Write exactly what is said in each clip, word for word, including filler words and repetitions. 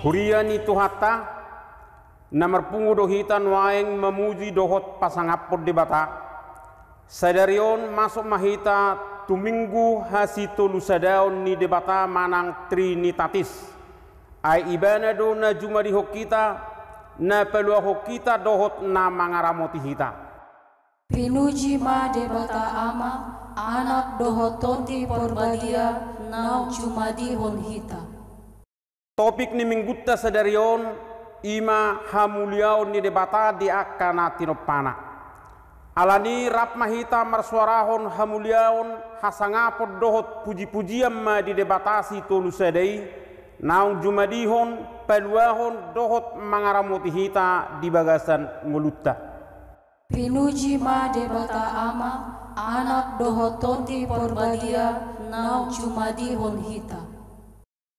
Huria ni Tuhanta, na marpungu do hita nuaeng mamuji dohot pasangaphon Debata. Sadari on masuk ma hita tu Minggu hasitolusadaon ni Debata manang Trinitatis. Ai Ibana do na jumadihon hita, na paluahon hita dohot na mangaramoti hita. Pinuji ma Debata Ama, Anak dohot Tondi Parbadia naung jumadihon hita. Topik ni Minggunta sadari on, i ma hamuliaon ni Debata di angka na tinompana. Alani rap ma hita marsuarahon hamuliaon, hasangapon dohot pujipujian ma di Debata Sitolusada i, naung jumadihon, paluahon dohot mangaramoti hita di bagasan ngolunta. Pinuji ma Debata Ama, Anak dohot Tondi Parbadia naung jumadihon hita.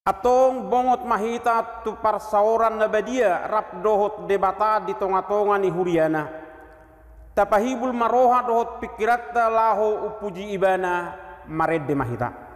Antong bongot ma hita tu parsaoran na badia rap dohot Debata di tongatonga ni huriana. Tapahibul ma roha dohot pingkiranta laho umpuji Ibana, marende ma hita.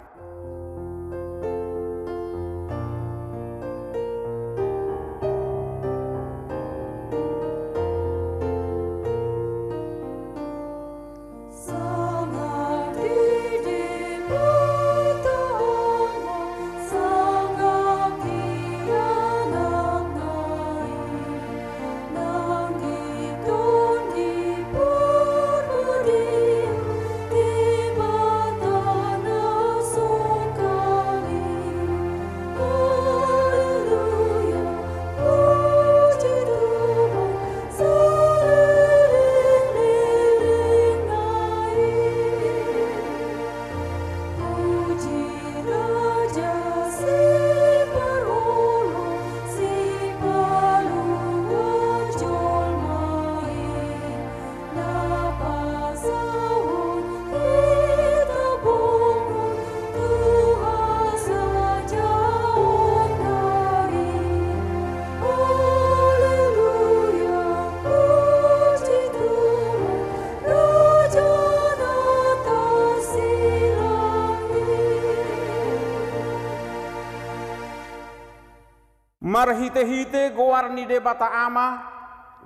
Marhitehite goar ni Debata Ama,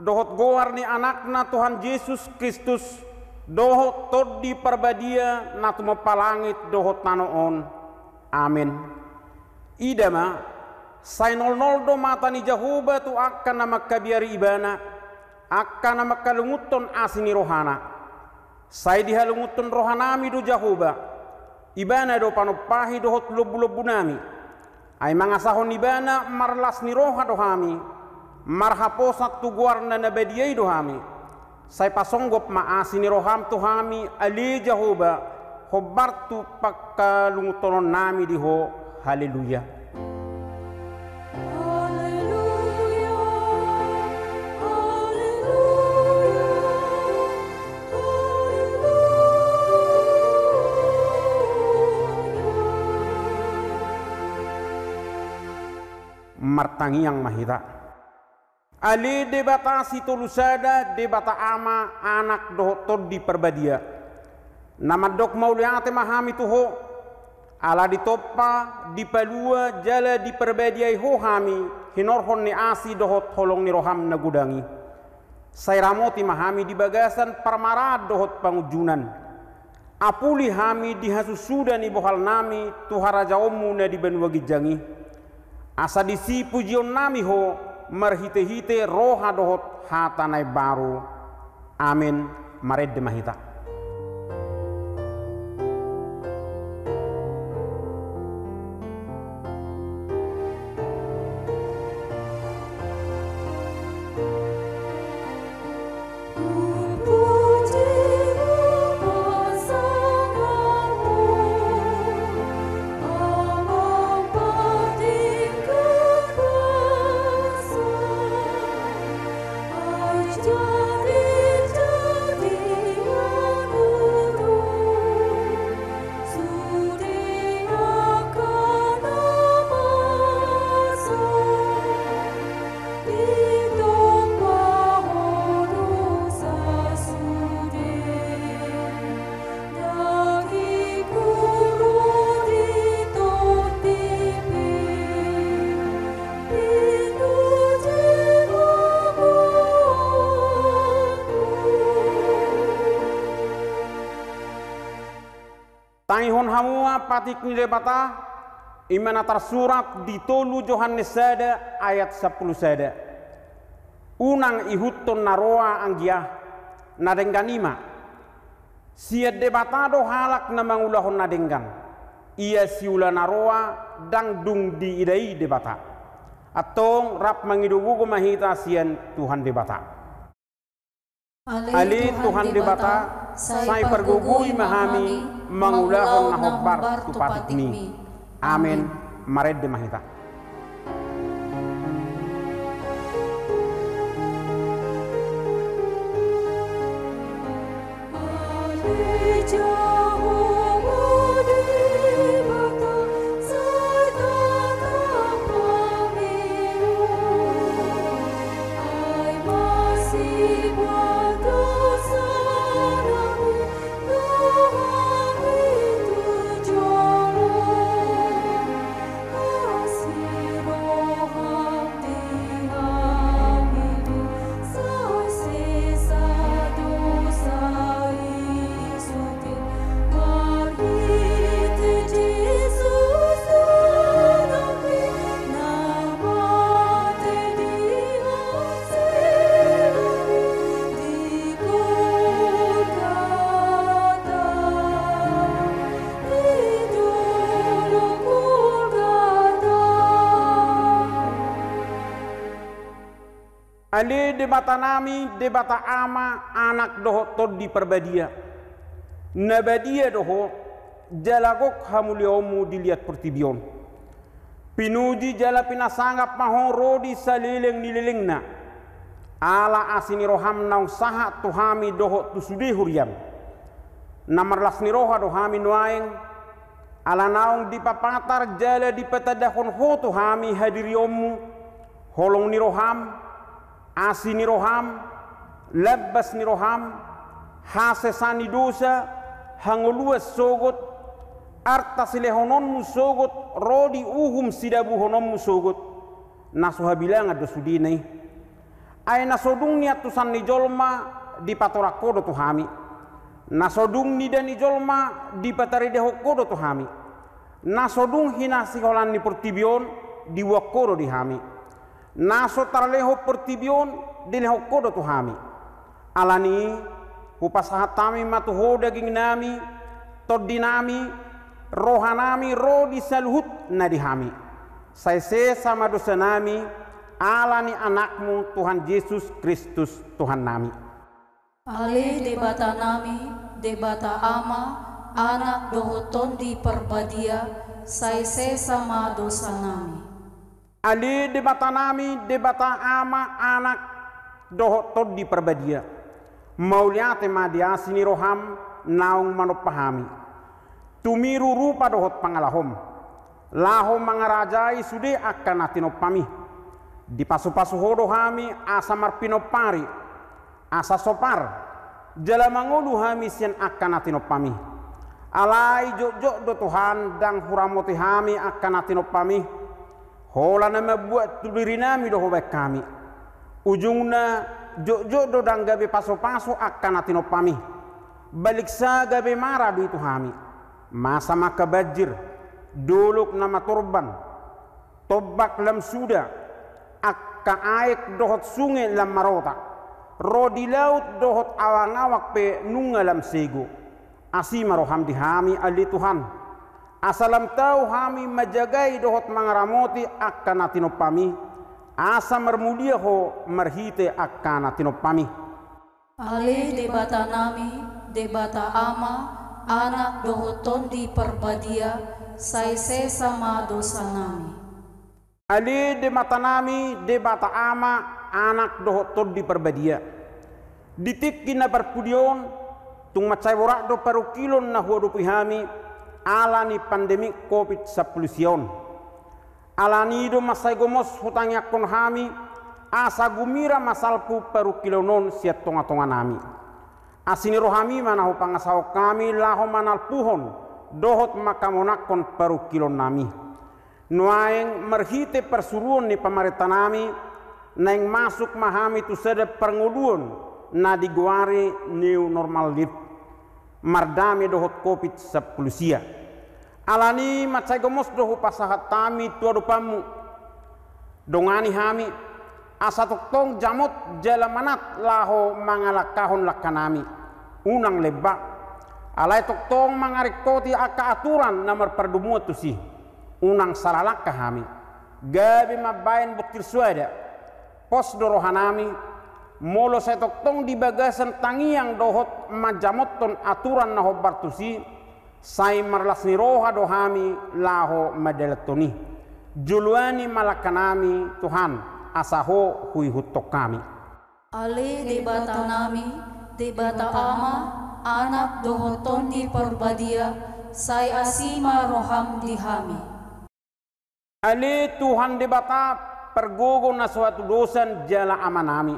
dohot goar ni Anakna Tuhan Jesus Kristus, dohot Tondi Parbadia na tumompa langit dohot tano on. Amen. Ida ma, sai nolnol do mata ni Jahowa tu angka na mangkabiari Ibana, angka na mangkalungunhon asi ni rohana. Sai dihalungunhon rohanami do Jahowa, Ibana do panompahi dohot lombulombunami. Ai mangasahon Ibana marlas ni roha do hami, marhaposan tu goarna na badia i do hami. Sai pasonggop ma asi ni roham tu hami, ale Jahowa, hombar tu pangkalungunhononnami di Ho. Haleluya. Haleluya, haleluya, haleluya. Martangiang ma hita. Ale Debata Sitolusada, Debata Ama, Anak dohot Tondi Parbadia, na mandok mauliate ma hami tu Ho, ala ditompa, dipalua jala diparbadiai Ho hami hinorhon ni asi dohot holong ni roham na godang i. Sai ramoti ma hami di bagasan parmaraan dohot pangunjunan. Apuli hami di hasusuda ni bohalnami tu harajaonmu na di banua ginjang i. Asa disi pujionnami Ho marhitehite roha dohot hata na imbaru. Amen. Marende ma hita. Tangihon hamu ma patik ni Debata, i ma na tarsurat di tolu Johannes sada ayat sampulu sada. Unang ihuthon na roa anggia, na denggan i ma. Sian Debata do halak na mangulahon na denggan. Ia siula na roa ndang dung diida i Debata. Antong rap mangido gogo ma hita sian Tuhan Debata. Ale Tuhan Debata, sai pargogoi ma hami mangulahon na hombar tu patikmi. Amen. Marende ma hita. Ale Debata nami, Debata Ama, Anak dohot Tondi Parbadia. Na badia do Ho, jala gok hamuliaonmu di liat portibi on. Pinuji jala pinasangap ma Ho ro di saleleng ni lelengna. Ala asi ni roham naung sahat tu hami dohot tu sude huriam. Na marlas ni roha do hami nuaeng, ala naung dipapatar jala dipatandahon Ho tu hami hadirionmu, holong ni roham, asi ni roham, lambas ni roham, hasesa ni dosa, hangoluan sogot, arta silehononmu sogot, ro di uhum sidabuhononmu sogot, na so habilangan do sudena i. Ai na so dung niantusan ni jolma dipatorang Ho do tu hami. Na so dung nida ni jolma dipataridahon Ho do tu hami. Na so dung hinasiholan ni portibi on diboan Ho do di hami. Na so tarlehon portibi on dilehon Ho do tu hami. Ala ni i, hupasahat hami ma tu Ho dagingnami, tondinami, rohanami ro di saluhut na di hami. Sai sesa ma dosanami, ala ni Anakmu Tuhan Jesus Kristus Tuhannami. Ale Debata nami, Debata Ama, Anak dohot Tondi Parbadia, sai sesa ma dosanami. Ale Debata nami, Debata Ama, Anak dohot Tondi Parbadia. Mauliate ma di asi ni roham naung manompa hami. Tumiru rupa dohot pangalahom, laho mangarajai sude angka na tinompami. Dipasupasu Ho do hami asa marpinompari, asa sopar, jala mangolu hami sian angka na tinompami. Alai jotjot do Tuhan ndang huramoti hami angka na tinompami. Holan na mambuat tu dirinami do Ho baen hami. Ujungna, jotjot do ndang gabe pasupasu angka na tinompami. Baliksa gabe mara do i tu hami. Masa ma angka banjir, dolok na matorban, tombak lam suda, angka aek dohot sunge lam marota, ro di laut dohot awangawang pe nunga lam sego. Asi ma roham di hami ale Tuhan. Asa lam tau hami manjagai dohot mangaramoti angka na tinompami, asa marmulia Ho marhite angka na tinompami. Ale Debata nami, Debata Ama, Anak dohot Tondi Parbadia, sai sesa ma dosanami. Ale Debata nami, Debata Ama, Anak dohot Tondi Parbadia. Di tingki na parpudi on, tung mansai borat do parungkilon na huadopi hami, ala ni pandemi covid sampulu sia on. Ala ni i do mansai gomos hutangiangkon hami, asa gumirang ma salpu parungkilon on sian tongatonganami. Asi ni rohami ma na hupangasahon hami laho manalpuhon dohot mangkamonangkon parungkilonnami. Nuaeng marhite parsuruon ni pamarentanami, naeng masuk ma hami tu sada parngoluon na digoari new normal life. Mardame dohot covid sampulu sia. Alani i mansai gomos do hupasahat hami tu adopanmu. Dongani hami, asa tongtong jamot jala manat laho mangalangkahon langkanami. Unang lemba. Alai tongtong mangaringkoti angka aturan na marpardomuan tusi. Unang sala langka hami. Gabe mambahen bontil suada. Pos do rohanami. Molo sai tongtong di bagasan tangiang dohot manjamothon aturan na hombar tusi, sai marlas ni roha do hami laho mandalanhon i. Joloani ma langkanami, Tuhan, asa Ho huihuthon hami. Ale Debatanami, Debata Ama, Anak dohot Tondi Parbadia, sai asi ma roham di hami. Ale Tuhan Debata, pargogo na so hatudosan jala Amanami,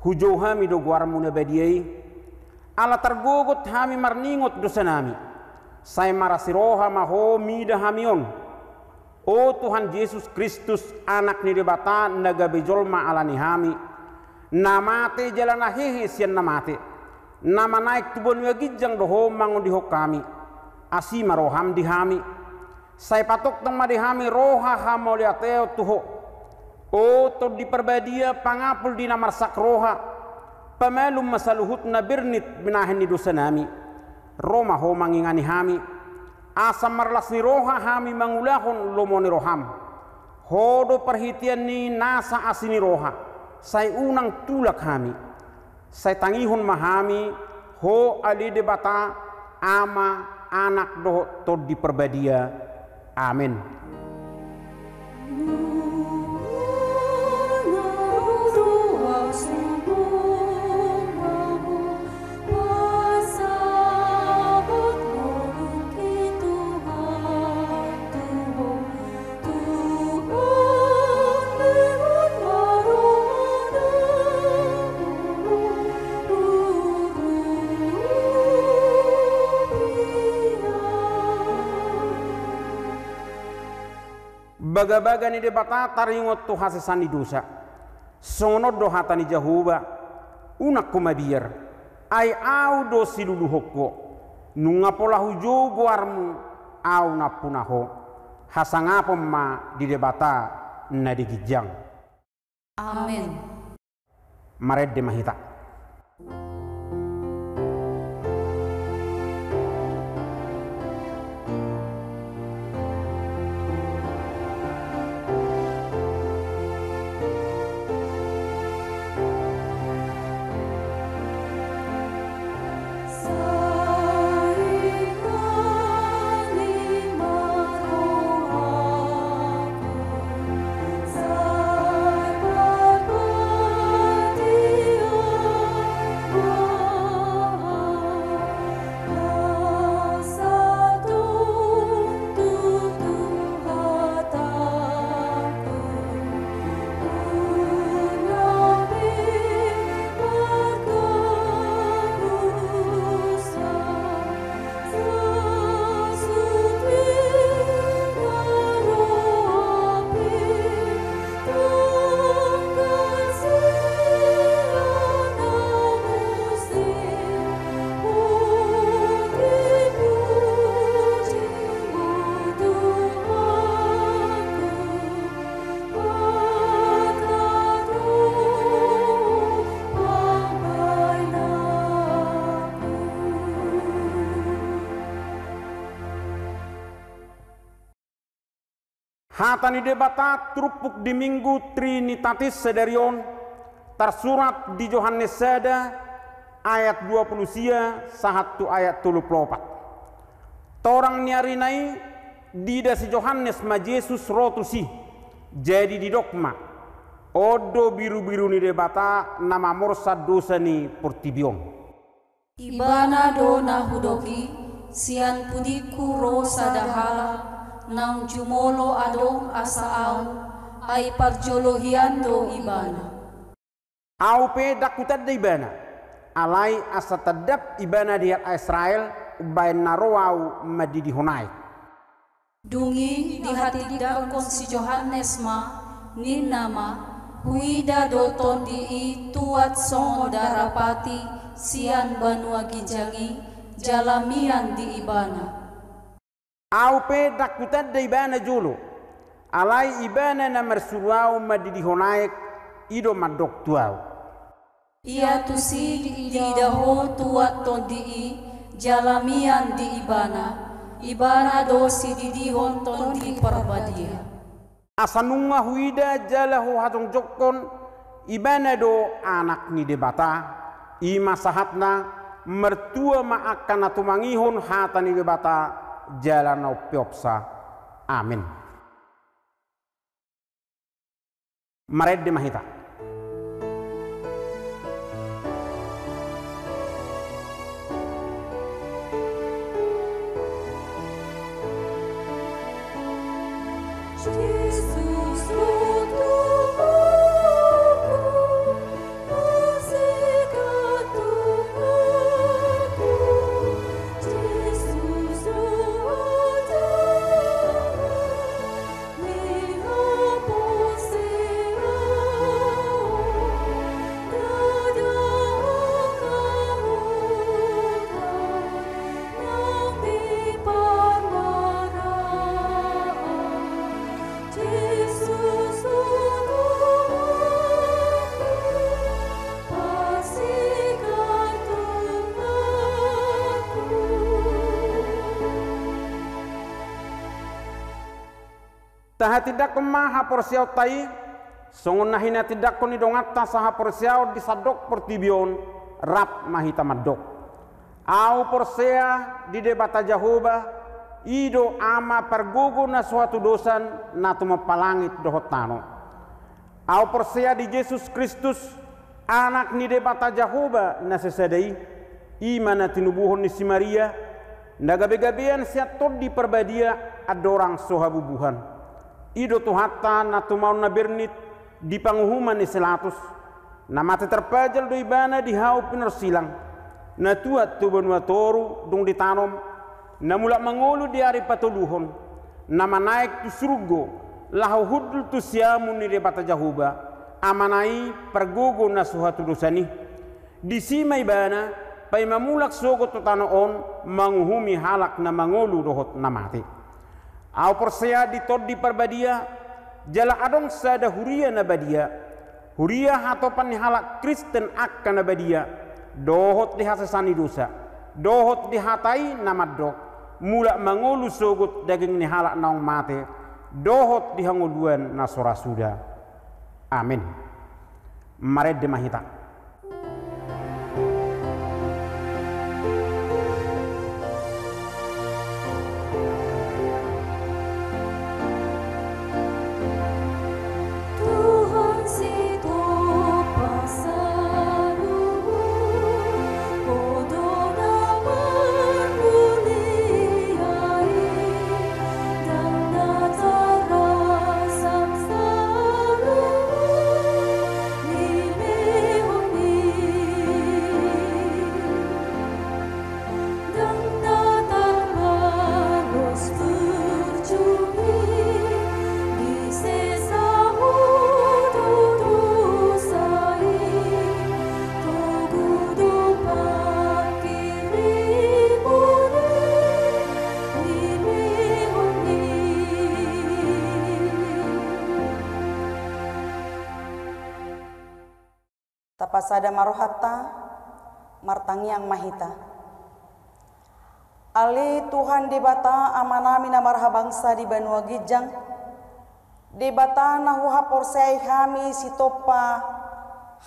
hujou hami do goarmu na badia i. Ala targogot hami marningot dosanami, sai marasi roha ma Ho mida hami on. O Tuhan Jesus Kristus, Anak ni Debata na gabe jolma alani hami, na mate jala na hehe sian na mate, na manaek tu banua ginjang do Ho mangondihon hami. Asi ma roham di hami. Sai patongtong ma di hami roha hamauliateon tu Ho. O Tondi Parbadia, pangapul di na marsak roha, pamalum ma saluhut na bernit binahen ni dosanami. Ro ma Ho mangingani hami, asa marlas ni roha hami mangulahon lomo ni roham. Ho do parhitean ni nasa asi ni roha, sai unang tulak hami. Sai tangihon ma hami, Ho ale Debata, Ama, Anak dohot Tondi Parbadia. Amen. Bagabaga ni Debata taringot tu hasesaan ni dosa. Songon on do hata ni Jahowa: Unang ho mabiar, ai Ahu do siluluhon ho. Nunga pola hujou goarmu, Ahu nampuna ho. Hasangapon ma di Debata na di ginjang. Amen. Marende ma hita. Hata ni Debata turpuk di Minggu Trinitatis sadari on tarsurat di Johannes sada ayat dua pulu sia sahat tu ayat tolu pulu opat. Torang ni arina i diida si Johannes ma Jesus ro tusi, jadi didok ma: On do Birubiru ni Debata na mamorsan dosa ni portibi on. Ibana do na hudok i: Sian pudingku ro sada halak, naung jumolo adong asa ahu, ai parjolo hian do ibana. Ahu pe ndang hutanda ibana, alai asa tandap ibana di halak Israel, umbahen na ro ahu mandidihon aek. Dung i dihatindangkon si Johannes ma, ninna ma: Huida do Tondi i tuat songon darapati sian banua ginjang i, jala mian di ibana. Ahu pe ndang hutanda ibana jolo, alai ibana na marsuru ahu mandidihon aek, i do mandok tu ahu. Ia tusi diida ho tuat tondi i, jala mian di ibana, ibana do sididihon Tondi Parbadia. Asa nunga huida jala huhajongjongkon, ibana do Anak ni Debata, i ma sahatna, martua ma angka na tumangihon hata ni Debata, jala na umpeopsa. Amen. Marende ma hita. Tahatindangkon ma haporseaonta i, songon na hinatindangkon ni donganta sahaporseaon di sandok portibi on, rap ma hita mandok. Ahu porsea di Debata Jahowa, i do Ama pargogo na so hatudosan, na tumompa langit dohot tano. Ahu porsea di Jesus Kristus, Anak ni Debata Jahowa na sasada i, i ma na tinubuhon ni si Maria, na gabegabean sian Tondi Parbadia, andorang so habubuhan. I do Tuhanta na tumaon na bernit di panguhuman ni si Latus, na mate tarpajal do ibana di hau pinorsilang, na tuat tu banua toru dung ditanom, na mulak mangolu di ari patoluhon, na manaek tu surgo, laho hundul tu siamun ni Debata Jahowa, Amana i pargogo na so hatudosan i. Disi ma ibana, paima mulak sogot tu tano on, manguhumi halak na mangolu dohot na mate. Ahu porsea di Tondi Parbadia, jala adong sada huria na badia, huria hatopan ni halak Kristen angka na badia, dohot di hasesaan ni dosa, dohot di hata i na mandok, mulak mangolu sogot daging ni halak naung mate, dohot di hangoluan na so ra suda. Amen. Marende ma hita. Tapasada ma rohanta, martangiang ma hita. Ale Tuhan Debata Amanami na marhabangsa di banua ginjang, Debata na huhaporseai hami sitompa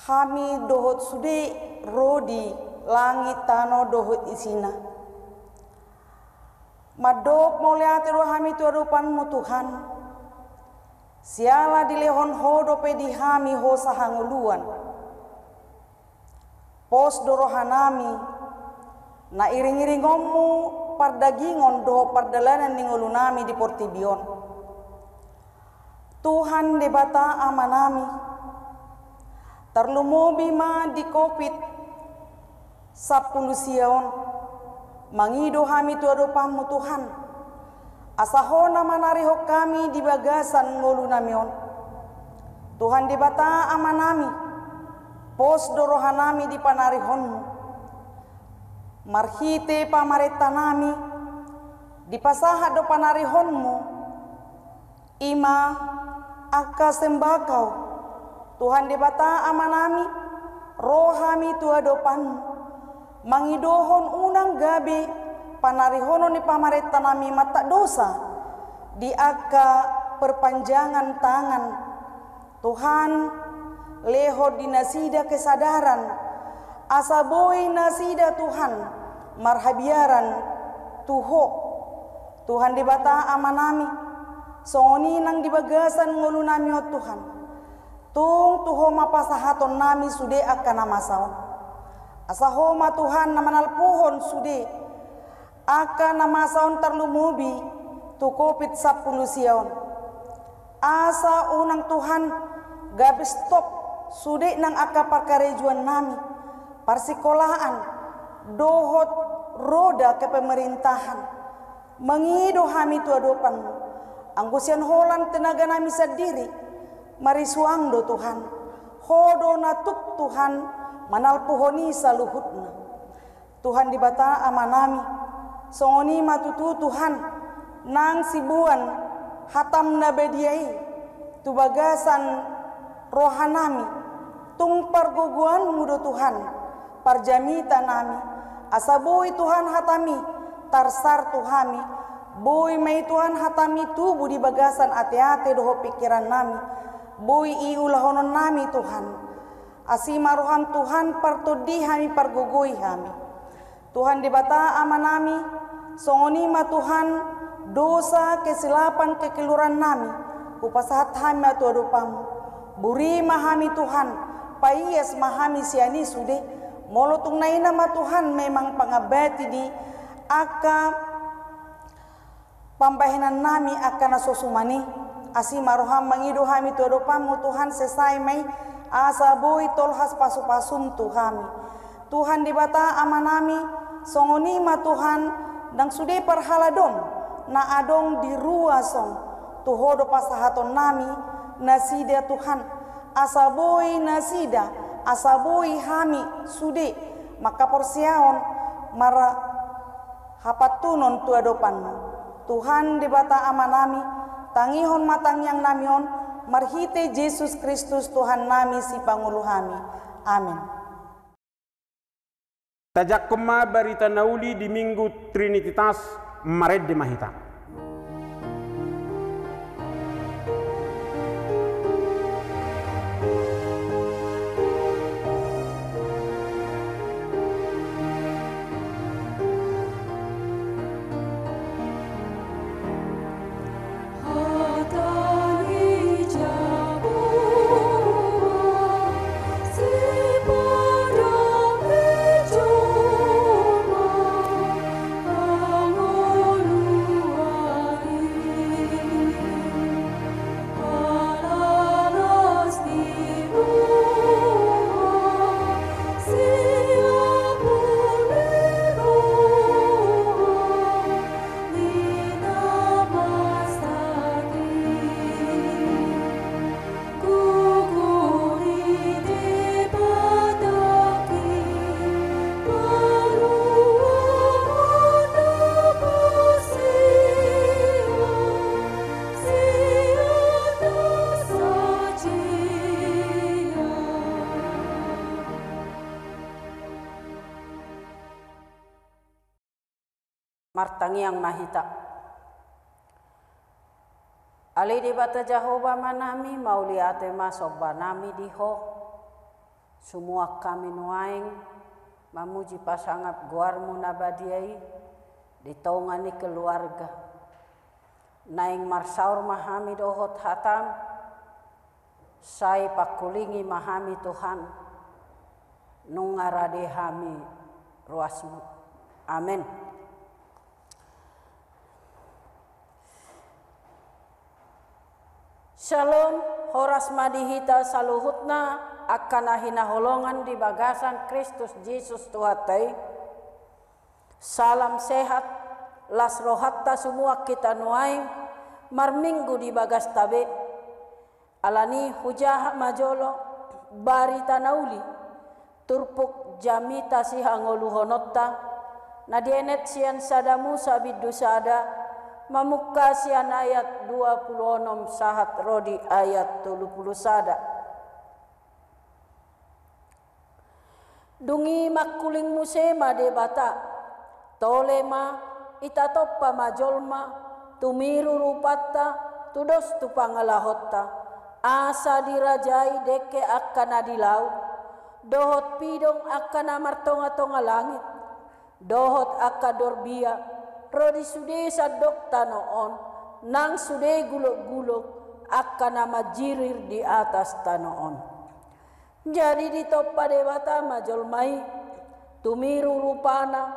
hami dohot sude ro di langit tano dohot isina. Mandok mauliate do hami tu adopanMu Tuhan, siala dilehon Ho dope di hami hosa hangoluan. Pos do rohanami, na iringiringonMu pardagingon dohot pardalanan ni ngolunami di portibi on. Tuhan Debata Amanami, tarlumobi ma di Covid sampulu sia on, mangido hami tu adopanMu Tuhan, asa Ho na manarihon hami di bagasan ngolunami on. Tuhan Debata Amanami, pos do rohanami di panarihonMu. Marhite pamarentanami, Dipasahat do panarihonmu, i ma angka sembako. Tuhan Debata Amanami, ro hami tu adopanmu, mangidohon unang gabe panarihonon ni pamarentanami mantak dosa di angka perpanjangan tangan. Tuhan, lehon di nasida kesadaran, asa boi nasida, Tuhan, marhabiaran tu Ho. Tuhan Debata Amanami, songon i nang di bagasan ngolunami on, Tuhan. Tung tu Ho ma pasahatonnami sude angka na masa on. Asa Ho ma, Tuhan, na manalpuhon sude angka na masa on, tarlumobi tu Covid sampulu sia on. Asa unang, Tuhan, gabe stop sude nang angka parkarejoannami, parsikolaan, dohot roda kepemerintahan. Mangido hami tu adopanmu, anggo sian holan tenaganami sandiri, marisuang do, Tuhan. Ho do na tuk, Tuhan, manalpuhon i saluhutna. Tuhan Debata Amanami, songon i ma tutu, Tuhan, nang siboan hatam na badia i tu bagasan rohanami. Tung pargogoanmu do, Tuhan, parjamitanami, asa boi, Tuhan, hatami tarsar tu hami. Boi ma i, Tuhan, hatami tubu di bagasan ateate dohot pikirannami. Boi i ulahononnami, Tuhan. Asi ma roham, Tuhan, partondi hami, pargogoi hami. Tuhan Debata Amanami, songon i ma, Tuhan, dosa, kesilapan, kekeluarannami hupasahat hami ma tu adopanmu. Buri ma hami, Tuhan, paias ma hami sian i sude. Molo tung naina ma, Tuhan, memang pangambati di angka pambahenannami angka na so suman i. Asi ma roham, mangido hami tu adopanmu, Tuhan, sesai ma i, asa boi tolhas pasupasum tu hami. Tuhan Debata Amanami, songon i ma, Tuhan, nang sude parhaladom na adong di ruas on, tu Ho do pasahatonnami nasida, Tuhan, asa boi nasida, asa boi hami sude mangkaporseaon, marhapantunon tu adopanmu. Tuhan Debata Amanami, tangihon ma tangiangnami on, marhite Jesus Kristus Tuhannami, Sipangolu hami. Amen. Tajangkon ma barita na uli di Minggu Trinitatis, marende ma hita. Martangiang ma hita. Ale Debata Jahowa Amanami, mauliate ma sombanami di Ho. Sumuang hami nuaeng mamuji pasangap goarmu na badia i di tonga ni keluarga. Naeng marsaor ma hami dohot hatam, sai pangkulingi ma hami Tuhan, nunga rade hami ruasmu. Amen. Syalom, horas ma di hita saluhutna, angka na hinaholongan di bagasan Kristus Jesus Tuhanta i. Salam sehat, las rohanta sumuang hita nuaeng marminggu di bagasta be. Alani hujaha ma jolo barita na uli, turpuk jamita sihangoluhononta, Na dienet sian sada Musa bindu sada, mamungka sian ayat dua pulu onom sahat ro di ayat tolu pulu sada. Dung i mangkuling muse ma Debata: Tole ma, itatompa ma jolma, tumiru rupanta, tudos tu pangalahonta, asa dirajai dengke angka na di laut, dohot pidong angka na martongatonga langit, dohot angka dorbia, ro di sude sandok tano on, nang sude gulokgulok angka na manjirir di atas tano on. Jadi ditompa Debata ma jolma i, tumiru rupana,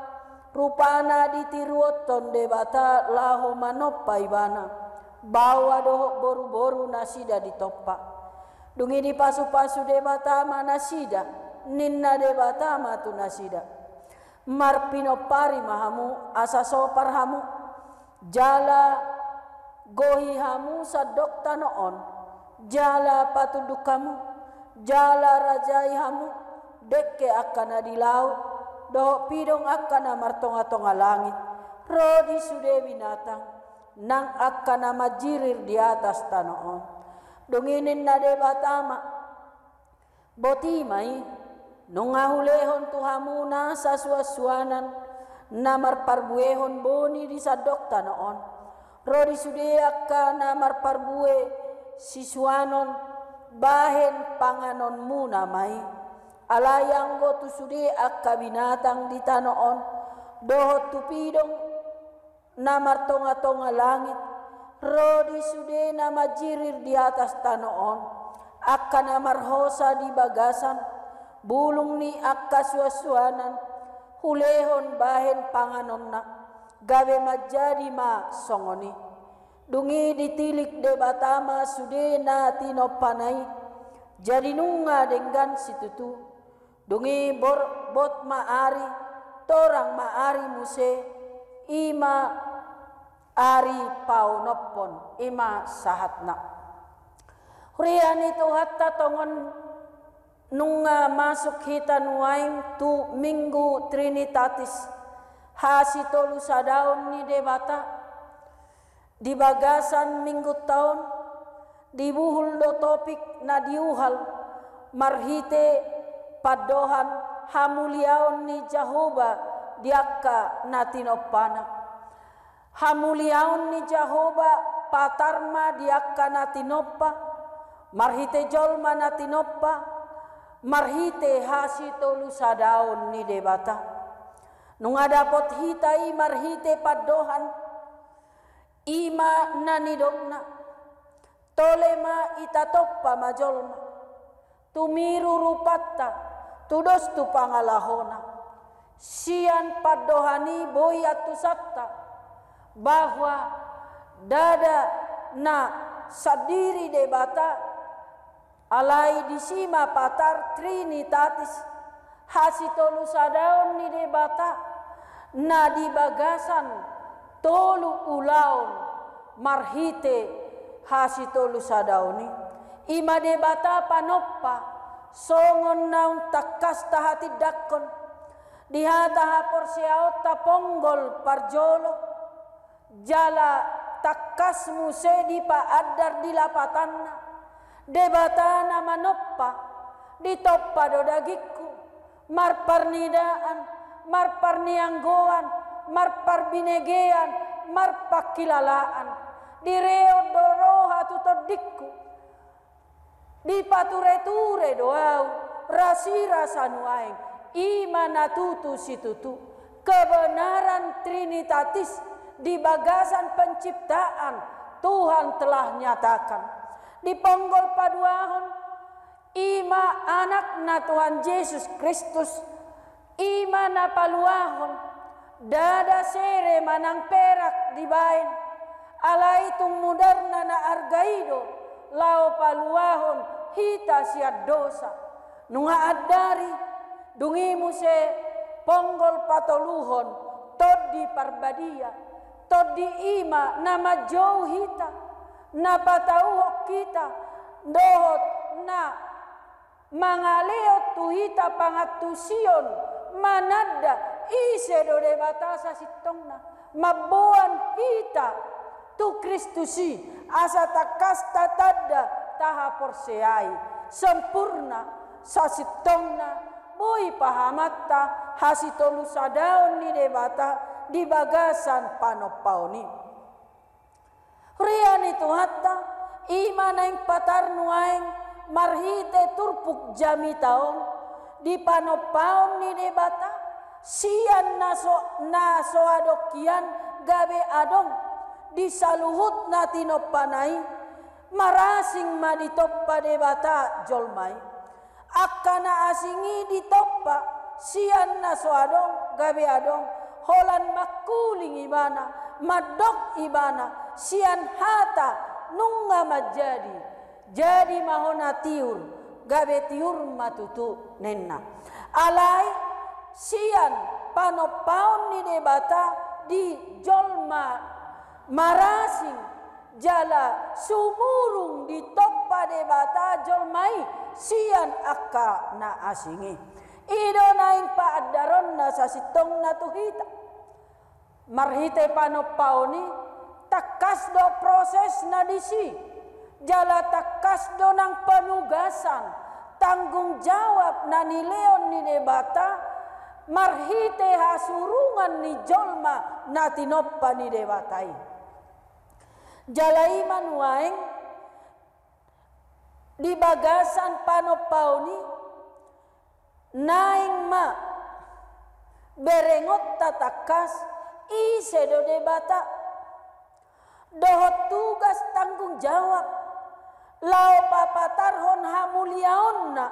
rupana ditiruonhon Debata laho manompa ibana, baoa dohot boruboru nasida ditompa. Dung i dipasupasu Debata ma nasida, ninna Debata ma tu nasida: Marpinompari ma hamu, asa sopar hamu, jala gohi hamu sandok tano on, jala patunduk hamu, jala rajai hamu dengke angka na di laut, dohot pidong angka na martongatonga langit, ro di sude binatang, nang angka na manjirir di atas tano on. Dung i ninna Debata ma: Boti ma i, nunga hulehon tu hamu nasa suansuanan na marparbuehon boni di sandok tano on, ro di sude angka na marparbue sisuanon bahen panganonmuna ma i. Alai anggo tu sude angka binatang di tano on, dohot tu pidong na martongatonga langit, ro di sude na manjirir di atas tano on, angka na marhosa di bagasan bulung ni angka suansuanan, hulehon bahen panganonna, gabe manjadi ma songon i. Dung i ditilik Debata ma sude na tinompana i, jadi nunga denggan situtu. Dung i bor-, bot ma ari, torang ma ari muse, i ma ari paonomhon, i ma sahatna. Huria ni Tuhanta, tongon nunga masuk hita nuaeng tu Minggu Trinitatis, hasitolusadaon ni Debata. Di bagasan minggunta on, dibuhul do topik na diuhal marhite pandohan hamuliaon ni Jahowa di angka na tinompana. Hamuliaon ni Jahowa patar ma di angka na tinompa, marhite jolma na tinompa, marhite hasitolusadaon ni Debata. Nunga dapot hita i marhite pandohan, i ma na nidokna: Tole ma, itatompa ma jolma, tumiru rupanta, tudos tu pangalahona. Sian pandohan i boi antusanta bahwa ndada na sandiri Debata, alai disi ma patar Trinitatis, hasitolusadaon ni Debata, na di bagasan tolu ulaon marhite hasitolusadaon i. I ma Debata panompa, songon naung tangkas tahatindangkon di hata haporseaonta ponggol parjolo, jala tangkas muse dipaandar di lapatanna, Debata na manompa, ditompa do dagingku, marparnidaan, marparnianggoan, marparbinegean, marpangkilalaan, direon do roha tu tondingku. Dipatureture do ahu rasirasa nuaeng, i ma na tutu situtu, kebenaran Trinitatis di bagasan penciptaan Tuhan telah nyatakan. Di ponggol paduahon, i ma Anakna Tuhan Jesus Kristus, i ma na paluahon, ndada sere manang perak dibaen, alai tung mudarna na arga i do, laho paluahon hita sian dosa. Nunga andar i, dung i muse ponggol patoluhon, Tondi Parbadia, Tondi i ma na manjou hita, na patauhon hita, dohot na mangalehon tu hita pangantusion mananda Ise do Debata sasintongna? Mamboan hita tu Kristus i, asa tangkas tatanda, tahaporseai, sempurna, sasintongna, boi pahamanta hasitolusadaon ni Debata di bagasan panompaon i. Huria ni Tuhanta, i ma naeng patar nuaeng marhite turpuk jamita on, di panompaon ni Debata, sian na so, na so adong hian gabe adong, di saluhut na tinompana i, marasing ma ditompa Debata jolma i. Angka na asing i ditompa sian na so adong gabe adong, holan mangkuling ibana, mandok ibana, sian hata nunga manjadi, jadi ma ho na tiur, gabe tiur ma tutu ninna. Alai sian panompaon ni Debata di jolma marasing, jala sumurung ditompa Debata jolma i sian angka na asing i. I do naeng paandaronna sasintongna tu hita. Marhite panompaon i, tangkas do prosesna disi, jala tangkas do nang penugasan, tanggung jawab na nilehon ni Debata, marhite hasurungan ni jolma na tinompa ni Debata i. Jala i ma nuaeng di bagasan panompaon i, naeng ma berengonta tangkas ise do Debata, dohot tugas tanggung jawab laho papatarhon hamuliaonna,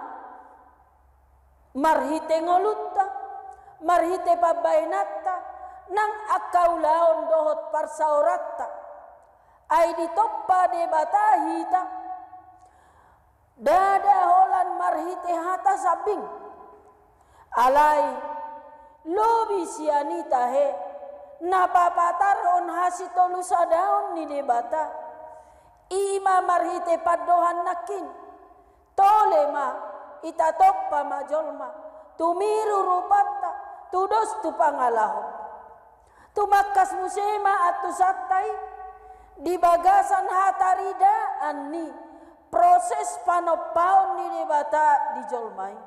marhite ngolunta, marhite pambahenanta, nang angka ulaon dohot parsaoranta. Ai ditompa Debata hita, ndada holan marhite hata sambing. Alai lobi sian i tahe, na papatarhon hasitolusadaon ni Debata, i ma marhite pandohan nangkin. Tole ma, itatompa ma jolma, tumiru rupanta, tudos tu pangalahon. Tumangkas muse ma antusanta i, di bagasan hataridaan ni proses panompaon ni Debata di jolma i.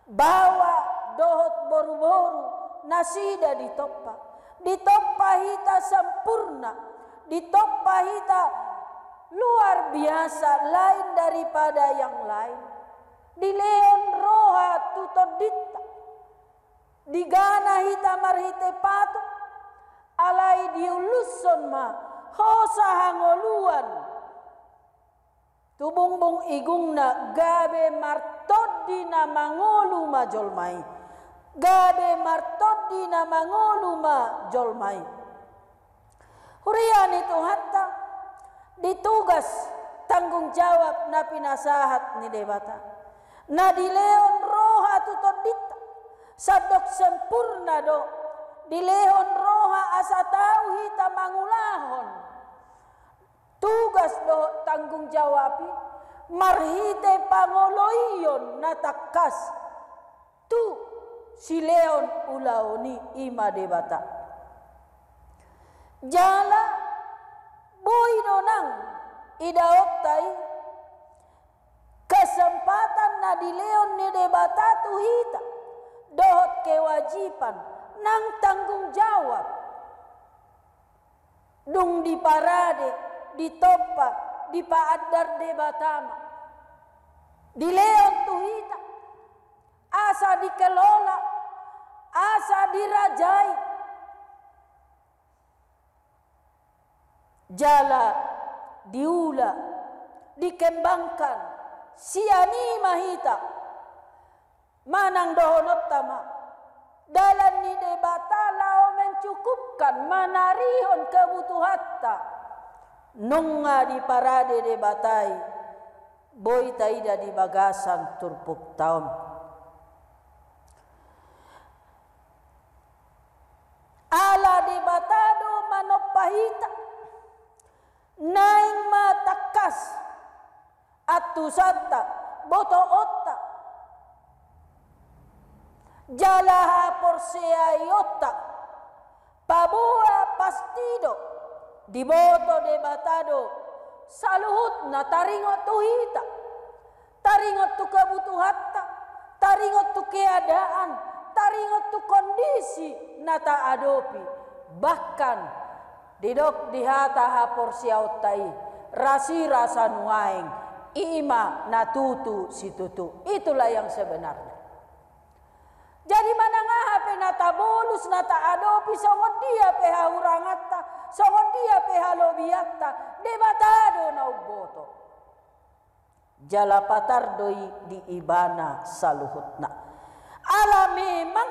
Baoa dohot boruboru nasida ditompa. Ditompa hita sempurna, ditompa hita luar biasa, lain daripada yang lain. Dilehon roha tu tondinta. Digana hita marhite patuk, alai diulushon ma hosa hangoluan tu bungbung igungna, gabe martondi na mangolu ma jolma i. Gabe martondi na mangolu ma jolma i. Huria ni Tuhanta, di tugas tanggung jawab na pinasahat ni Debata, na dilehon roha tu tondinta, sandok sempurna do, dilehon roha asa tau hita mangulahon tugas dohot tanggung jawab i, marhite pangoloion na tangkas tu silehon ulaon i, i ma Debata. Jala boi do nang idaonta i kesempatan na dilehon ni Debata tu hita, dohot kewajiban nang tanggung jawab. Dung diparade, ditompa, dipaandar Debata ma, dilehon tu hita, asa dikelola, asa dirajai, jala diula, dikembangkan, sian i ma hita. Manang dohononta ma, dalan ni Debata laho mencukupkan, manarihon kebutuhanta, nunga diparade Debata i, boi taida di bagasan turpukta on. Ala Debata do manompa hita, naeng ma tangkas antusanta, botoonta. Jala haporseaionta paboa pasti do, diboto Debata do saluhutna taringot tu hita, taringot tu kebutuhanta, taringot tu keadaan, taringot tu kondisi na taadopi. Bahkan didok di hata haporseaionta i, rasirasa nuaeng, i ma na tutu situtu. Itulah yang sebenarnya. Jadi manang aha pe na tabolus, na taadopi, songon dia pe hahuranganta, songon dia pe halobianta, Debata do na umboto. Jala patar do i di Ibana saluhutna. Ala memang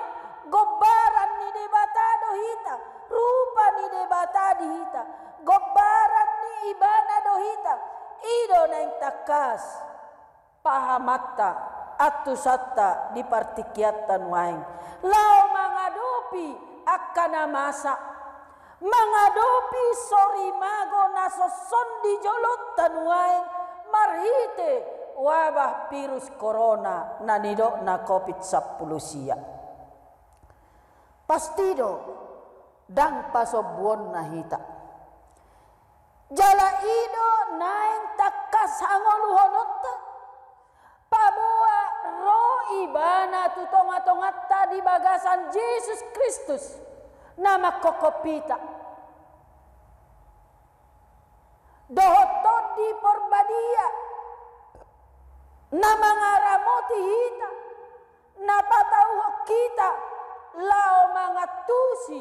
gombaran ni Debata do hita, rupa ni Debata di hita, gombaran ni Ibana do hita. I do naeng tangkas pahamanta, antusanta di partingkianta nuaeng, laho mangadopi angka na masa, mangadopi sorimago na songon di jolonta nuaeng marhite wabah virus korona na nidokna Covid sampulu sia. Pasti do, ndang pasombuonna hita. Jala i do naeng tangkas hangoluhononta, paboa ro Ibana tu tongatonganta di bagasan Jesus Kristus na manghophop hita, dohot Tondi Parbadia na mangaramoti hita, na patauhon hita laho mangantusi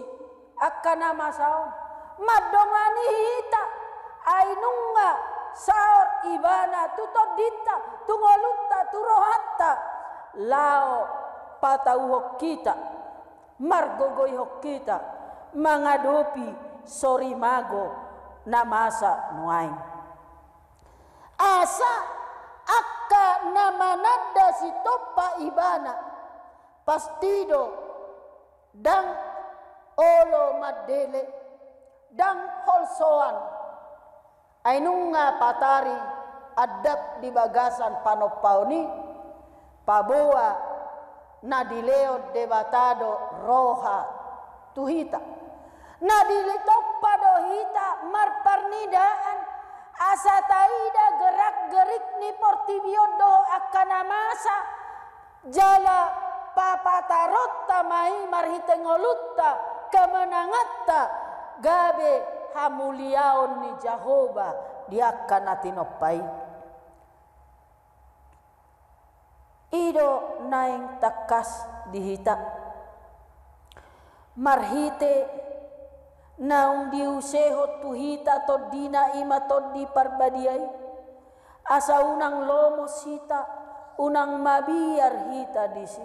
angka na masa on, mandongani hita, ai nunga saor Ibana tu tondinta, tu ngolunta, tu rohanta, laho patauhon hita, margogoihon hita mangadopi sorimago na masa nuaeng. Asa angka na mananda sitompa Ibana, pasti do ndang olo mandele, ndang holsoan. Ai nunga patari adat di bagasan panompaon i, paboa na dilehon Debata do roha tu hita. Na ditompa do hita marparnidaan, asa taida gerak-gerik ni portibi on dohot angka na masa, jala papataronta ma i marhite ngolunta, kemenanganta, gabe hamuliaon ni Jahowa di angka na tinompa i. I do naeng tangkas di hita, marhite naung diusehon tu hita Tondina, i ma Tondi Parbadia i, asa unang lomos hita, unang mabiar hita disi.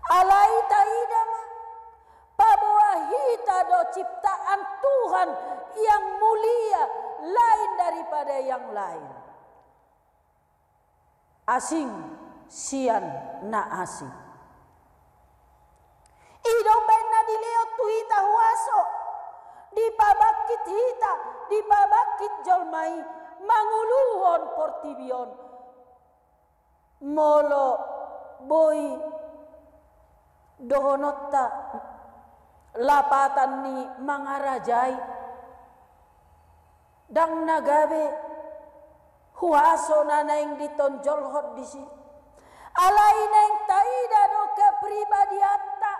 Alai taida ma, paboa hita do ciptaan Tuhan yang mulia, lain daripada yang lain. Asing sian na asing. I do umbaen na dilehon tu hita huaso, dipabangkit hita, dipabangkit jolma i, manguluhon portibi on. Molo boi dohononta lapatan ni mangarajai, ndang na gabe huaso na naeng ditonjolhon disi. Alai naeng taida do kepribadianta,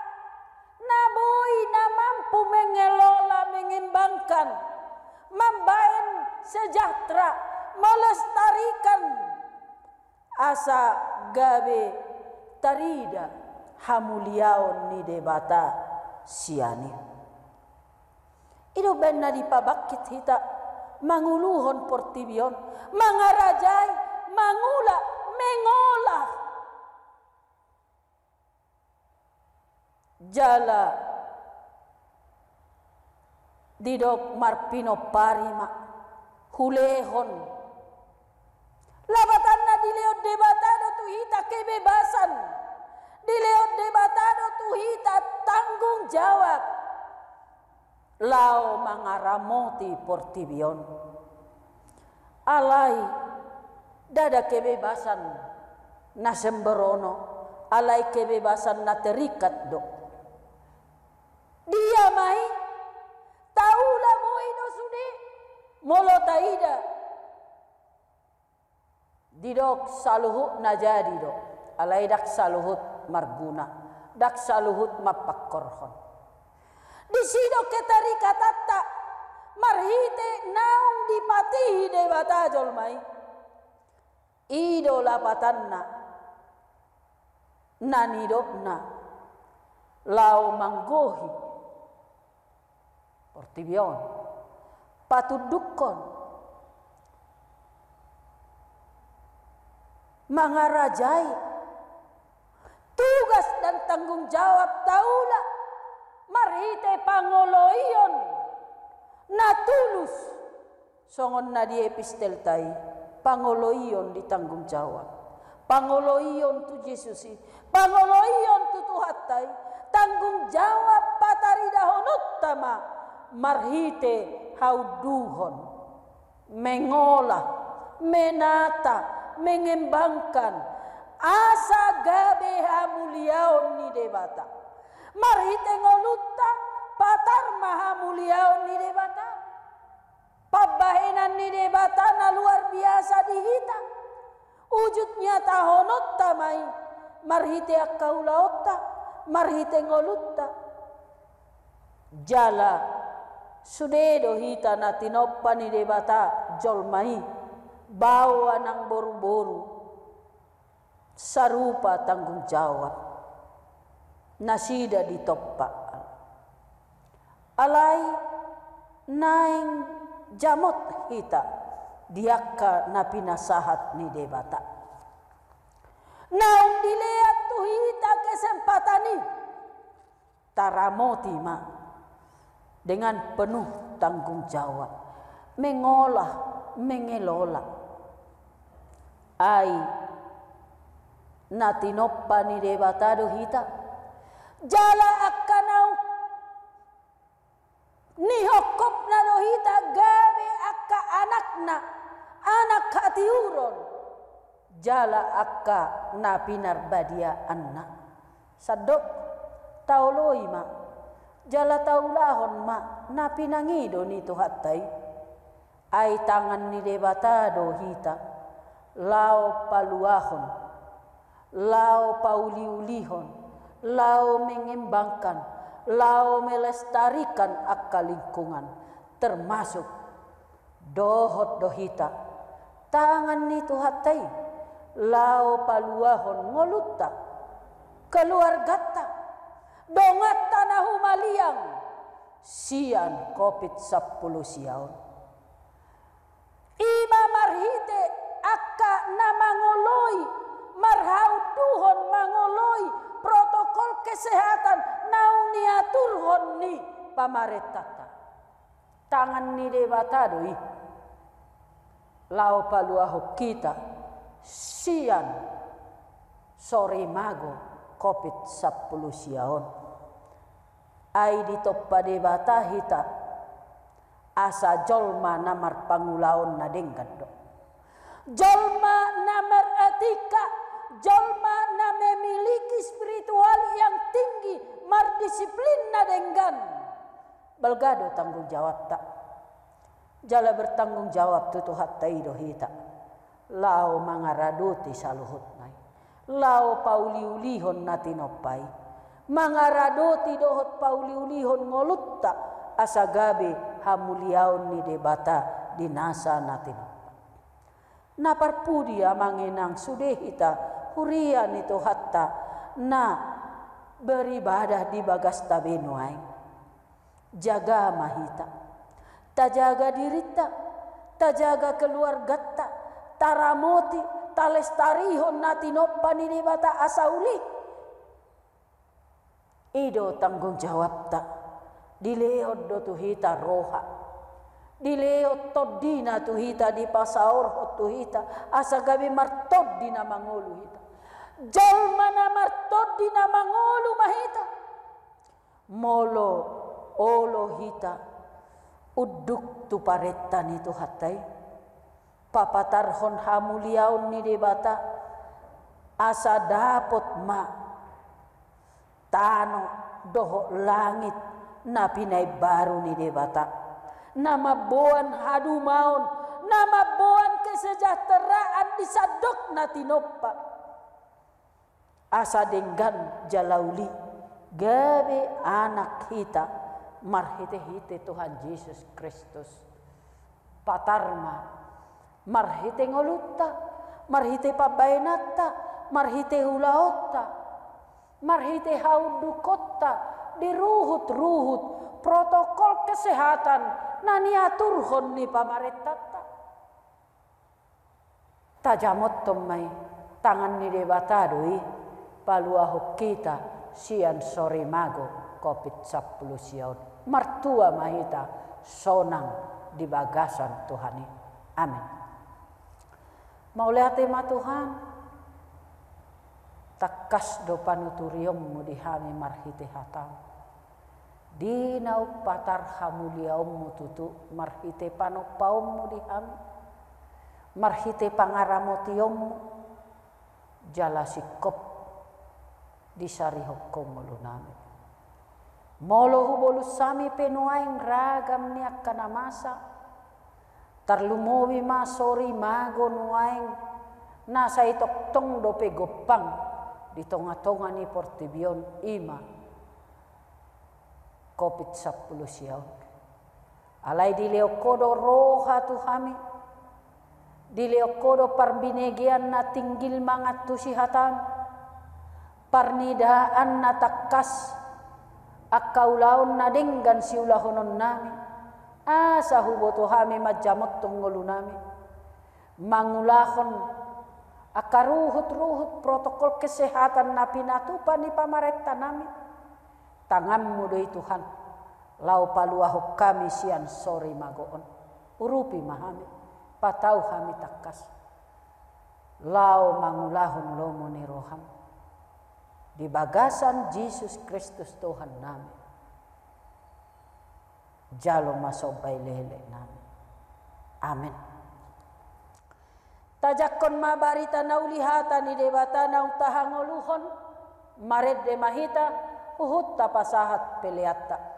na boi na mampu mengelola, mengembangkan, mambaen sejahtera, melestarikan, asa gabe tarida hamuliaon ni Debata sian i. I do umbaen na dipabangkit hita manguluhon portibi on, mangarajai, mangula, mengolah. Jala didok marpinompari ma, hulehon. Lapatanna dilehon Debata do tu hita kebebasan, dilehon Debata do tu hita tanggung jawab laho mangaramoti portibi on. Alai ndada kebebasan na sembrono, Alai kebebasan na terikat do. Dia ma i? Taula boi do sude, molo taida. Didok saluhutna jadi do, alai ndang saluhut marguna, ndang saluhut mampangkorhon. Disi do keterikatanta marhite naung dipatihi Debata jolma i. I do lapatanna na nidokna laho manggohi portibi on, patundukkon, mangarajai. Tugas dan tanggung jawab taula marhite pangoloion na tulus. Songon na di epistelta i, pangoloion di tanggung jawab. Pangoloion tu Jesus i, pangoloion tu Tuhanta i, tanggung jawab pataridahononta ma marhite haunduhon, mengolah, menata, mengembangkan, asa gabe hamuliaon ni Debata. Marhite ngolunta, patar ma hamuliaon ni Debata. Pambahenan ni Debata na luar biasa di hita. Ujut nyatahononta ma i marhite angka ulaonta, marhite ngolunta. Jala sude do hita na tinompa ni Debata jolma i, baoa nang boruboru. Sarupa tanggung jawab nasida ditompa. Alai naeng jamot hita di angka na pinasahat ni Debata. Naung dilean tu hita kesempatan i, taramoti ma dengan penuh tanggung jawab, mengolah, mengelola. Ai na tinompa ni Debata do hita. Jala angka naung nihophopna do hita gabe angka anakna, anak hatiuron. Jala angka na pinarbadiaanna. Sandok, taoloi ma, jala taulahon ma na pinangido ni Tuhanta i. Ai tangan ni Debata do hita, laho paluahon, laho pauliulihon, laho mengembangkan, laho melestarikan angka lingkungan, termasuk dohot do hita, tangan ni Tuhanta i, laho paluahon ngolunta, keluarganta, donganta na humaliang sian covid sampulu sia on. I ma marhite angka na mangoloi, marhaunduhon mangoloi protokol kesehatan naung niaturhon ni pamarentanta. Tangan ni Debata do i laho paluahon hita sian sori mago covid sampulu sia on. Ai ditompa Debata hita asa jolma na marpangulaon na denggan do. Jolma na maretika, jolma na memiliki spiritual yang tinggi, mardisiplin na denggan. Balga do tanggung jawabta. Jala bertanggung jawab tu Tuhanta i do hita. Laho mangaradoti saluhutna i. Laho pauliulihon na tinompa i. Mangaradoti dohot pauliulihon ngolunta asa gabe hamuliaon ni Debata di nasa na tinompa. Na parpudi amang inang sude hita huria ni Tuhanta na beribadah di bagasta be nuaeng. Jaga ma hita. Tajaga dirinta, tajaga keluarganta, taramoti, talestarihon na tinompa ni Debata asa uli. I do tanggung jawabta. Dilehon do tu hita roha. Dilehon tondina tu hita, dipasaorhon tu hita asa gabe martondi na mangolu hita. Jolma na martondi na mangolu ma hita. Molo olo hita unduk tu parenta ni Tuhanta i, papatarhon hamuliaon ni Debata, asa dapot ma tano dohot langit na pinaimbaru ni Debata, na mamboan hadumaon, na mamboan kesejahteraan di sandok na tinompa. Asa denggan jala uli gabe anak hita marhite-hite Tuhan Jesus Kristus. Patar ma marhite ngolunta, marhite pambahenanta, marhite ulaonta, marhite haundukonta di ruhut-ruhut protokol kesehatan na niaturhon ni pamarentanta. Tajamothon ma i, tangan ni Debata do i paluahon hita sian sorimago covid sampulu sia on. Martua ma hita sonang di bagasan Tuhan i. Amin. Mauliate ma Tuhan, tangkas do panuturionmu di hami marhite hataM. Di na umpatar hamuliaonmu tutu marhite panompaonmu di hami, marhite pangaramotionmu, jala singkop disarihon Ho ngolunami. Molo hubolus hami pe nuaeng ragam ni angka na masa, tarlumobi ma sorimago nuaeng na sai tongtong dope gompang di tonga-tonga ni portibi on, i ma covid sampulu sia on. Alai dilehon Ho do roha tu hami, dilehon Ho do parbinegean na tinggil mangantusi hataM, parnidaan na tangkas angka ulaon na denggan siulahononnami, asa huboto hami manjamothon ngolunami, mangulahon angka ruhut-ruhut protokol kesehatan na pinatupa ni pamarentanami. TanganMu do i Tuhan, laho paluahon hami sian sorimago on. Urupi ma hami, patau hami tangkas, laho mangulahon lomo ni rohaM. Di bagasan Jesus Kristus Tuhannami, jalo ma somba elekeleknami. Amen. Tajangkon ma barita na uli, hata ni Debata naung tahangoluhon. Marende ma hita, huhut tapasahat peleanta.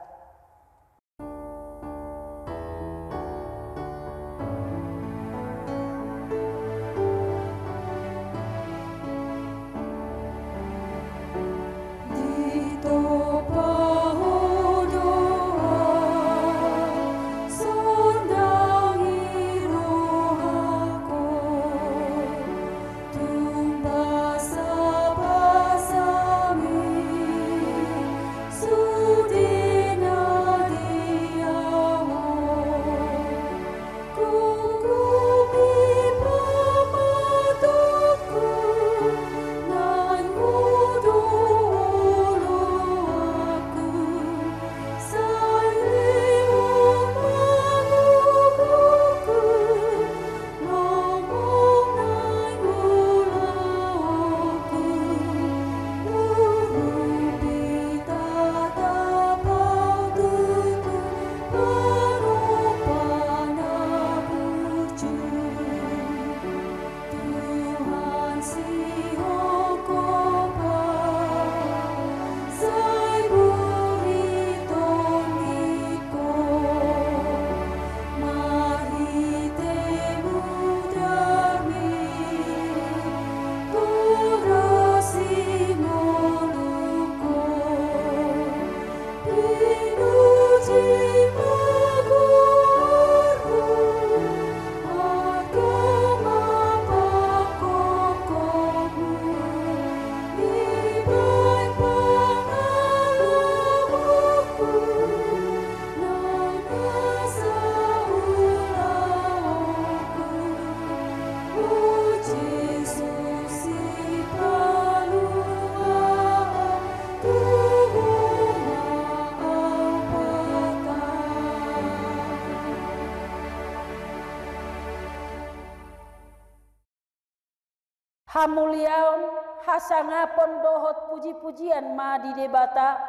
Hamuliaon, hasangapon dohot puji-pujian ma di Debata,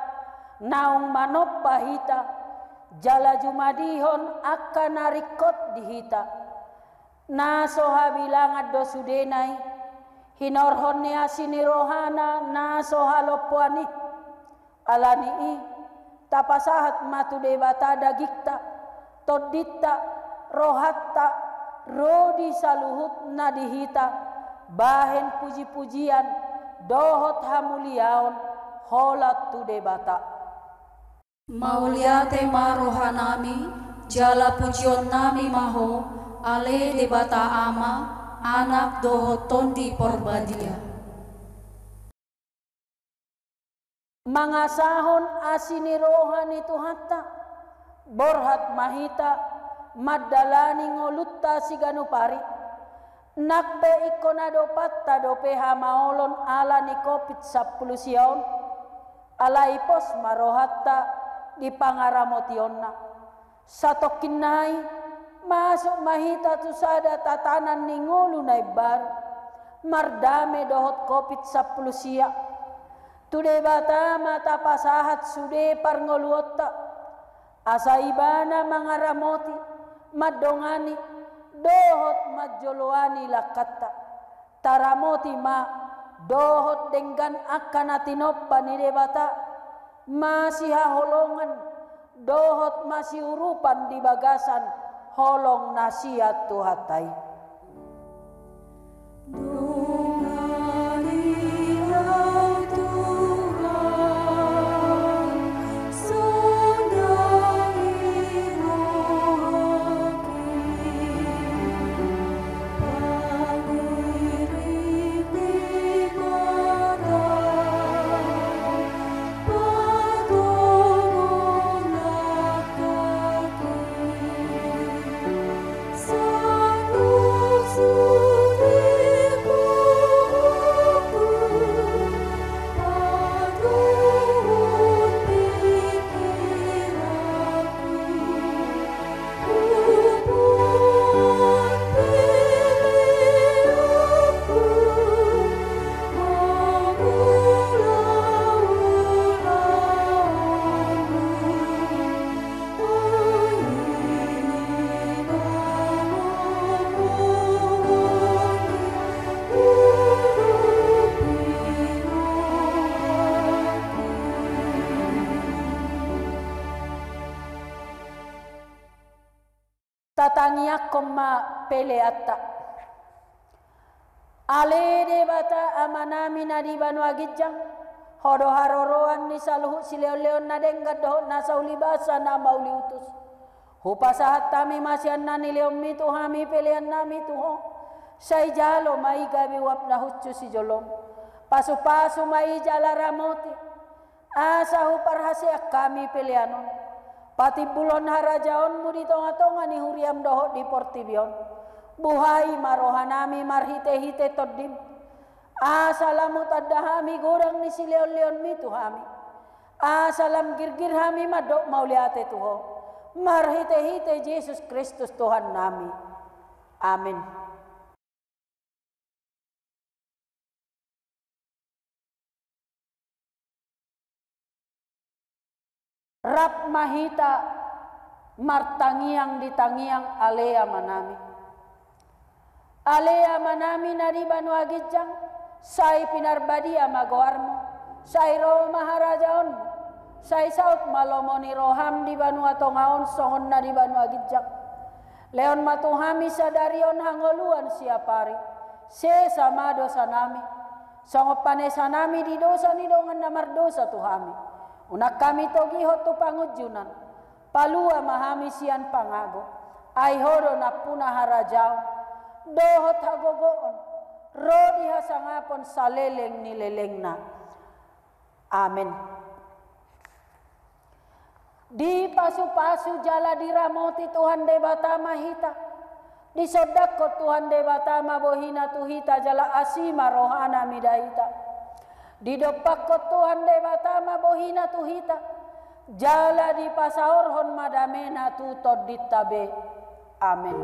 naung manompa hita, jala jumadihon angka na ringkot di hita. Na so habilangan do sudena i, hinorhon ni asi ni rohana na so halompoan i. Ala ni i, tapasahat ma tu Debata dagingta, tondinta, rohanta, ro di saluhutna di hita, bahen pujipujian dohot hamuliaon holan tu Debata. Mauliate ma rohanami, jala pujionnami ma Ho, ale Debata Ama, Anak dohot Tondi Porbadia. Mangasahon asi ni roha ni Tuhanta, borhat ma hita mandalani ngolunta siganup ari. Nang pe ingkon adopanta dope hamaolon ala ni covid sampulu sia on, alai pos ma rohanta di pangaramotionna. Satongkin nai, masuk ma hita tu sada tatanan ni ngolu na imbaru, mardame dohot covid sampulu sia. Tu Debata ma tapasahat sude parngoluonta, asa Ibana mangaramoti, mandongani, dohot manjoloani langkanta. Taramoti ma dohot denggan angka na tinompa ni Debata, masihaholongan dohot masiurupan di bagasan holong na sian Tuhanta i. Tatangiangkon ma peleanta. Ale Debata Amanami na di banua ginjang, Ho do haroroan ni saluhut silehonlehon na denggan dohot na saulibasa na mauliutus. Hupasahat hami ma sian na nilehonMi tu hami peleannami tu Ho. Sai jalo ma i gabe uap na hushus di joloM. Pasupasu ma i jala ramoti. Asa huparhaseang hami pelean on, patimbulhon harajaonMu di tongatonga ni huriaM dohot di portibi on. Buhai ma rohanami marhitehite TondiM, asa lam hutanda hami godang ni silehonlehonMi tu hami, asa lam girgir hami mandok mauliate tu Ho, marhitehite Jesus Kristus Tuhannami. Amen. Rap ma hita martangiang di tangiang Ale Amanami. Ale Amanami na di banua ginjang, sai pinarbadia ma goarMu, sai ro ma harajaonMu, sai saut ma lomo ni rohaM di banua tonga on songon na di banua ginjang. Lehon ma tu hami sadari on hangoluan siapari. Sesa ma dosanami, songon panesanami di dosa ni dongan na mardosa tu hami. Unang hami togihon tu pangunjunan. Palua ma hami sian pangago. Ai Ho do nampuna harajaon dohot hagogoon ro di hasangapon saleleng ni lelengna. Amen. Dipasupasu jala diramoti Tuhan Debata ma hita. Disondangkon Tuhan Debata ma bohiNa tu hita jala asi ma rohaNa mida hita. Didompakkon Tuhan Debata ma bohiNa tu hita, jala dipasaorhon ma dameNa tu tondinta be. Amen.